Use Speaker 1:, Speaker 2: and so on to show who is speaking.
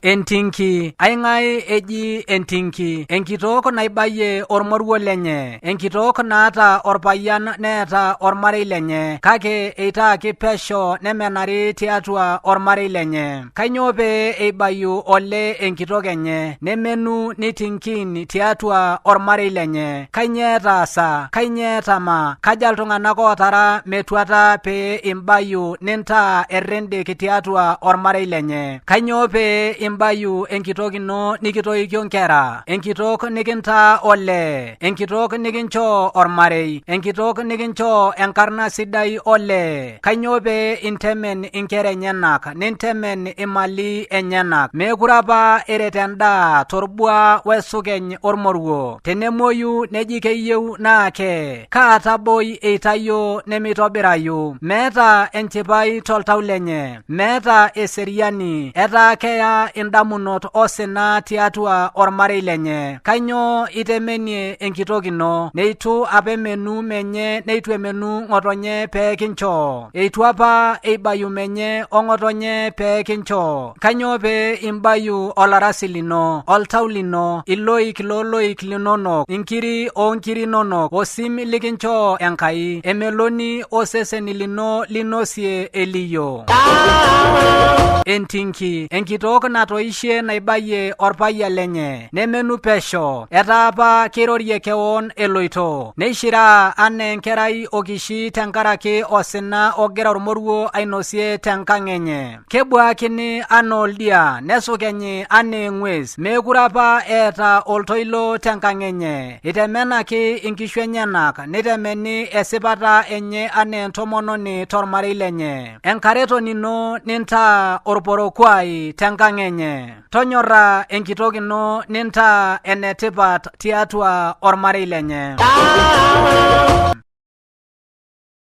Speaker 1: Entinki. Aing'ae eji entinki? Enkitok naibayie ormoruo lenye. Enkitok naata orpayian neeta ormarei lenye, kake eitaaki pesho nemenari tiatua ormarei lenye. Kainyoo pee eibayu olee enkitok enye, nemenu neitinkin tiatua ormarei lenye? Kainyoo etaasa? Kainyoo etama? Kaja iltung'anak ootara metuata pee imbayu nintaa errendik tiatua ormarei lenye? Kainyoo pee imbayu enkitok ino nikitoikio nkera, enkitok nikintaa olee, enkitok nikinchoo ormarei, enkitok nikinchoo enkarna sidai olee? Kainyoo pee intemen inkera enyenak, nintemen imali enyenak? Meekure apa eret endaa torbua wesukeny ormoruo. Tenemuoyu neji keyieu naa kee. Kaa taboi eitayio nemeitobirayu? Meeta enchipai toltau lenye. Meeta eseriani. Etaa keya indamunot osina tiatua ormarei lenye. Kainyoo itemenie enkitok ino? Neitu apa emenu menye neitu emenu ng'otonye pee kinchoo. Eitu apa eibayu menye o ng'otonye pee kinchoo. Kainyoo pee imbayu olarasi lino, oltau lino, iloik looloik linonok, inkiri oonkiri inonok, osim likinchoo Enkai, emeloni osesen lino linosie eliyio? Entinki, enkitok natoishe naibayie orpayian lenye, nemenu pesho, etaa apa keirorie kewon eloito, neishiraa anaa enkerai okishi tenkaraki osina ogira ormoruo ainosie tenkang enye. Kebuakini anaa oldia, nesukenyi anaa eng'ues, meekure apa eeta oltoilo tenkang enye. Eitemenaki inkishu enyenak, neitemeni esipata enye anaa entomononi tormarei lenye. Enkaretoni ino nintaa orporokuai tenkang enye. Tonyorra enkitok ino nintaa enetipat tiatua ormarei lenye.